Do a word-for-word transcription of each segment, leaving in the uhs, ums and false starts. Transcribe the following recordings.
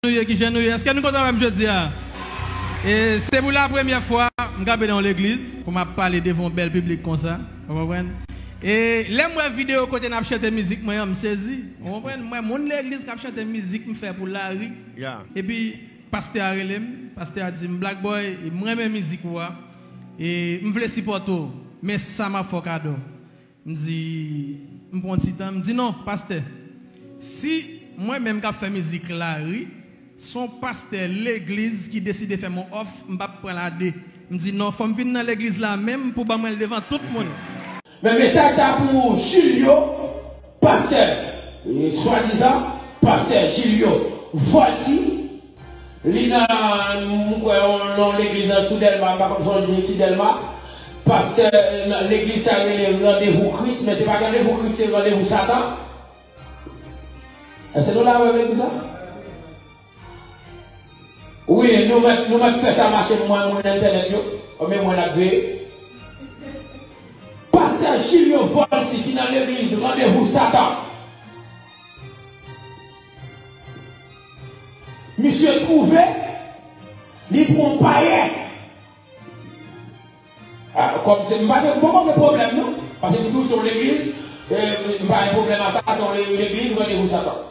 nou ye, ki jan nou ye? Èske nou kontan wè m jodi a? E se pou la premyè fwa m kanpe nan yon legliz pou m ap pale devan yon bèl piblik konsa. Ou konprann? E lè m wè videyo kote n ap chante mizik mwen an, m sezi. Ou konprann? M wè moun legliz k ap chante mizik m fè pou lari. Epi pastè a rele m, pastè a di m, "Black Boy, m renmen mizik ou a. E m vle sipòte w, men sa m ap fè w kado." M di, m pran ti tan, m di, "Non, pastè, si mwen menm k ap fè mizik lari, se yon pastè legliz ki deside fè m yon òf, m p ap pran l a de." M di, "Non, fò m vin nan legliz la menm pou ban mwen l devan tout moun." Men mesaj sa pou Julio, pastè, e, swadizan, pastè Julio Volcy, li nan, m kwè, yon, yon legliz nan sou Dèlma, m pa konn si yon legliz ki Dèlma. Pastè, nan legliz sa rele Randevou Kris, men se pa Randevou Kris, se Randevou Satan. Èske nou la avè m legliz sa? Wi, nou mèt, nou mèt fè sa mache, mwen, moun entènèt yo, men mwen ap veye. Pastè Julio Volcy ki nan legliz Randevou Satan. Misye twouve li pran payen. A, kòm se, m pa gen, m poko gen pwoblèm, non. Paske m tou se yon legliz, e, m pa gen pwoblèm a sa, se yon le-, legliz Randevou Satan.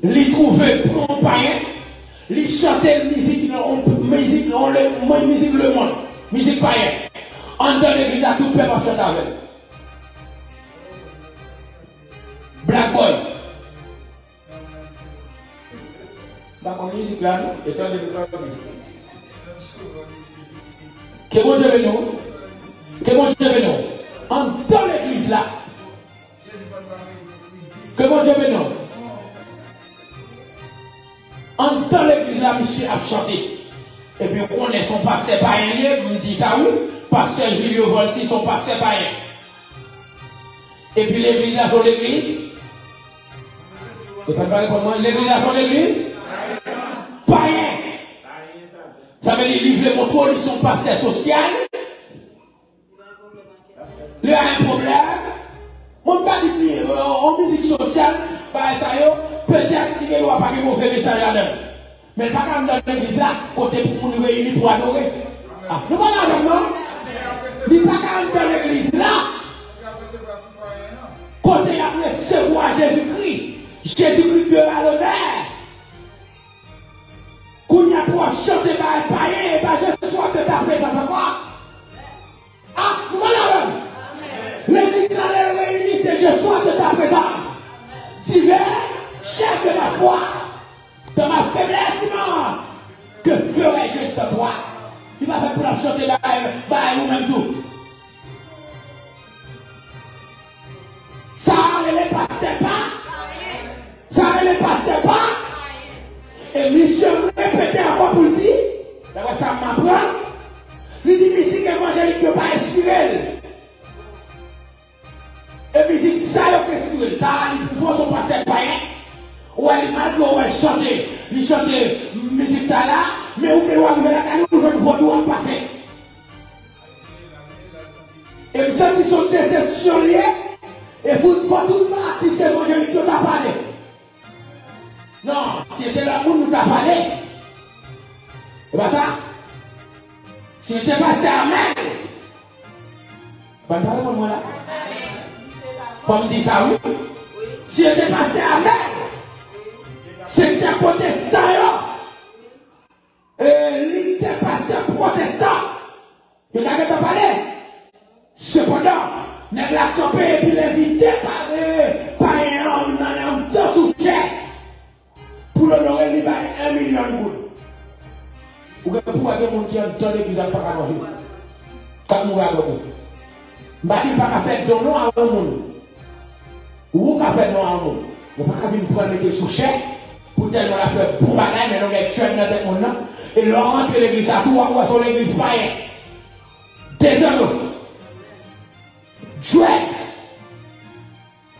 Li twouve pran payen, li chante mizik nan, mizik nan le, mizik lemonn, mizik payen. Anndan legliz la, tout pèp ap chante avè l. Black Boy. M pa konn mizik la, non. E tande, m tande. Ke Bondye beni w. Ke Bondye beni w. Anndan legliz la. Ke Bondye beni w. Anndan legliz la, misye ap chante. Epi ou konnen se yon pastè payen li ye, m di sa wi. Pastè Julio Volcy se yon pastè payen. Epi legliz la se yon legliz. E pa, pa reponn mwen, legliz la se yon legliz payen. Sa vle di li vle montre w li se yon pastè sosyal. Li a yon pwoblèm. Mwen m pa di li, e, yon mizik sosyal, bagay sa yo, petèt li gen dwa pa gen move mesaj ladan l. Men l pa ka anndan legliz la, kote pou moun reyini pou adore. A, nou pa la avè m, non? Li pa ka anndan legliz la, kote y ap resevwa Jezikri. Jezikri de a lonè. Kounye a pou w ap chante bay payen, e pa Jezwa de ta prezans ankò. A, nou pa la avè m? Legliz la lè l reyini, se Jezwa de ta prezans. Divers chefs de la foi, dans ma faiblesse immense, que ferai-je sans toi? Li pa fèt pou l ap chante bay, bay ou menm tou. Sa a rele pastè pa. Sa a rele pastè pa. E misye repete ankò pou l di, daprè sa m aprann, li di mizik evanjelik yo pa enspire l. E mizik sa yo k enspire l. Sa a li pwouve w se yon pastè payen. Ou wè li malgre ou wè l chante, li chante mizik sa la, men ou gen dwa rive lakay li ou jwenn vodou ap pase. E m santi se yon desepsyon li ye. E fò, fò tout atis evanjelik yo ta pale. Non, si se te lòt moun, nou ta pale. E pa sa? Si se te pastè Amèl. Bann pa reponn mwen la. Fò m di sa wi. Si se te pastè Amèl, sektè pwotestan yo, e lidè pastè pwotestan, yo ta gentan pale. Sepandan, nèg la kanpe epi l envite pa, e, payen an nan, nan, nan sou chè pou l onore li bay en milyon goud. Ou gen pou wè gen moun ki anndan legliz la k pa ka manje, k ap mouri avèk ou. M pa di l pa ka fè don non a yon moun. Ou ka fè non a yon moun. Ou pa ka vin pran mete l sou chè pou tèlman l ap fè bon bagay, men nou gen djwèt nan tèt moun nan. E lè w rantre legliz sa tou, w ap wè se yon legliz payen. Detann ou. Djwèt.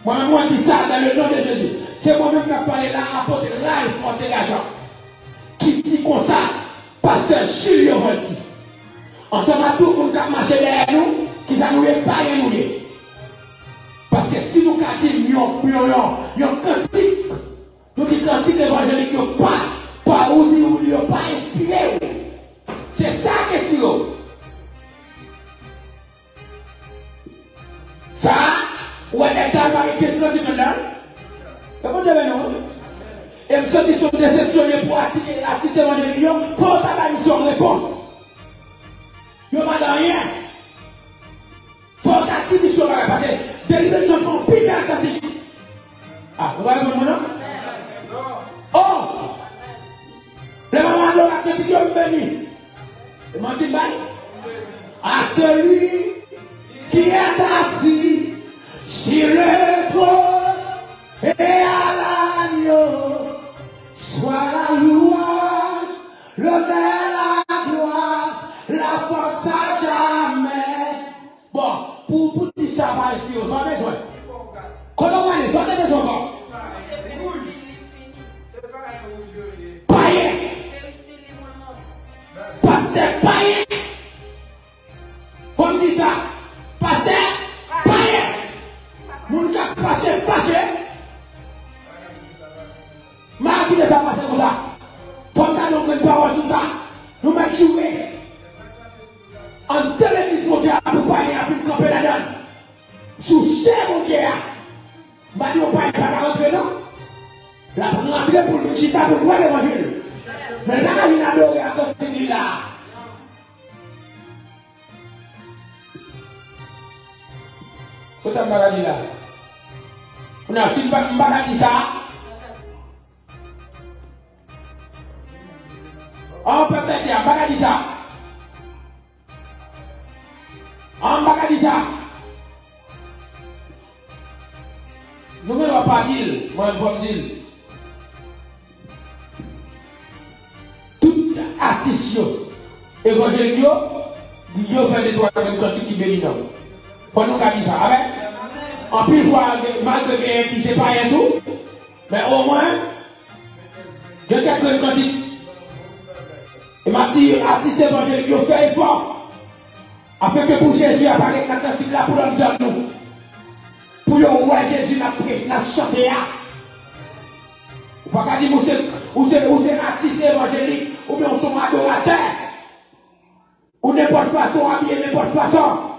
Mwen menm mwen di sa dans le nom de Jésus. Se mwen menm k ap pale la, apot Ralph Ortega Jean, ki di konsa, pastè Julio Volcy, ansanm ak tout moun k ap mache dèyè nou, kisa nou ye? Payen nou ye. Paske si nou ka di m yon, yon, yon, yon kantik, di kantik evanjelik yo pa, pa ou di ou li yo pa enspire w. Se sa kesyon yo. Sa, ou wè nèg sa pa gen kantik anndan l? E Bondye beni w, wi. E m santi se yon desepsyon li ye pou ati-, atis evanjelik yo, fò w ta bay misye yon repons. Yo pa nan anyen. Fò w ta di misye yon bagay, paske Deliverance fè yon pi bèl kantik. Ah, ou pa reponn mwen non? Oh! Lè mama adore ak kantik yo, m beni. E manti m bay? À celui qui est assis sur le trône et à l'agneau soit la louange, l'honneur, la gloire, la force à jamais. Bon, pou, pou di sa pa enspire w, sa w bezwen. Kote w prale, sa w te bezwen ankò? Payen. Pastè payen. Fò m di sa. Pastè payen. Moun k ap fache, fache. M a kite sa pase konsa. Fò m ta di yon grenn pawòl sou sa. Nou mèt joure. Anndan legliz Bondye a pou payen ap vin kanpe ladan l. Sou chè Bondye a. M pa di yon payen pa ka rantre non. L ap rantre pou l vin chita pou l wè levanjil. Men l pa ka vin adore ak kantik li la. Kote m pa ka di la? Kounye a, si m pa, m pa ka di sa. An pèp tèt a, m pa ka di sa. An m pa ka di sa. Nou gen dwa pa di l, mwen menm fò m di l. Tout atis yo, evanjelik yo, yo fè de twa grenn kantik ki beni non. Fò nou ka di sa, amèn. Anpil fwa, malgre genyen ki se payen tou, men omwen, gen kèk grenn kantik. E m ap di atis evanjelik yo fè efò. Afenke pou Jezi a parèt nan kantik la pou l anndan nou. Pou yo wè Jezi n ap preche, n ap chante a. Ou pa ka di m ou se, ou se, ou se atis evanjelik, oubyen ou se yon adoratè. Ou nenpòt fason, w abiye nenpòt fason.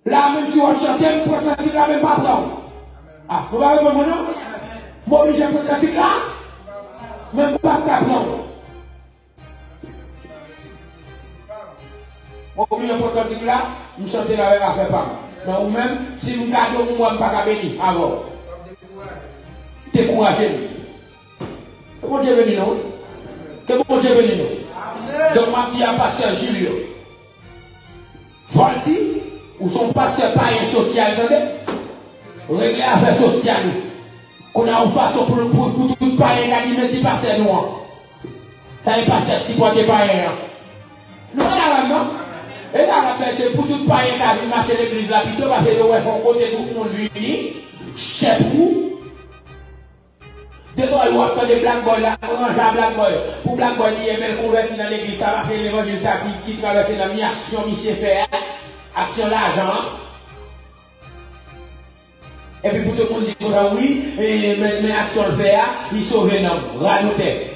La, menm si w ap chante, m pran kantik la, men m pa pran w. Ah, nou pa reponn mwen non? M oblije pran kantik la, men m p ap ka pran w. Mwen oblije pran kantik la, m chante l avèk afè pa m. Men ou menm, si m gade w, m wè m pa ka beni avè w. Dekouraje m. Ke Bondye beni nou, wi. Ke Bondye beni nou. Donk, m ap di a pastè Julio, Volcy, ou se yon pastè payen sosyal, tande? Regle afè sosyal ou. Kounye a, yon fason pou, pou, pou tout payen ka di, men ti pastè nou an. Sa e pastè k sipòte payen an. Nou pa dakò non? E sa k ap fè se pou tout payen ka vin mache legliz la pito, paske yo wè se yon kote tout moun vini, chè pou. De twa jou w ap tande Black Boy la, ranje a Black Boy. Pou Black Boy li ye, men l konvèti nan legliz sa, paske levanjil sa ki, ki travèse nan mi aksyon misye fè a, aksyon lajan an. Epi pou tout moun di konsa, wi, e, men, men aksyon l fè a, li sove nanm, radotè.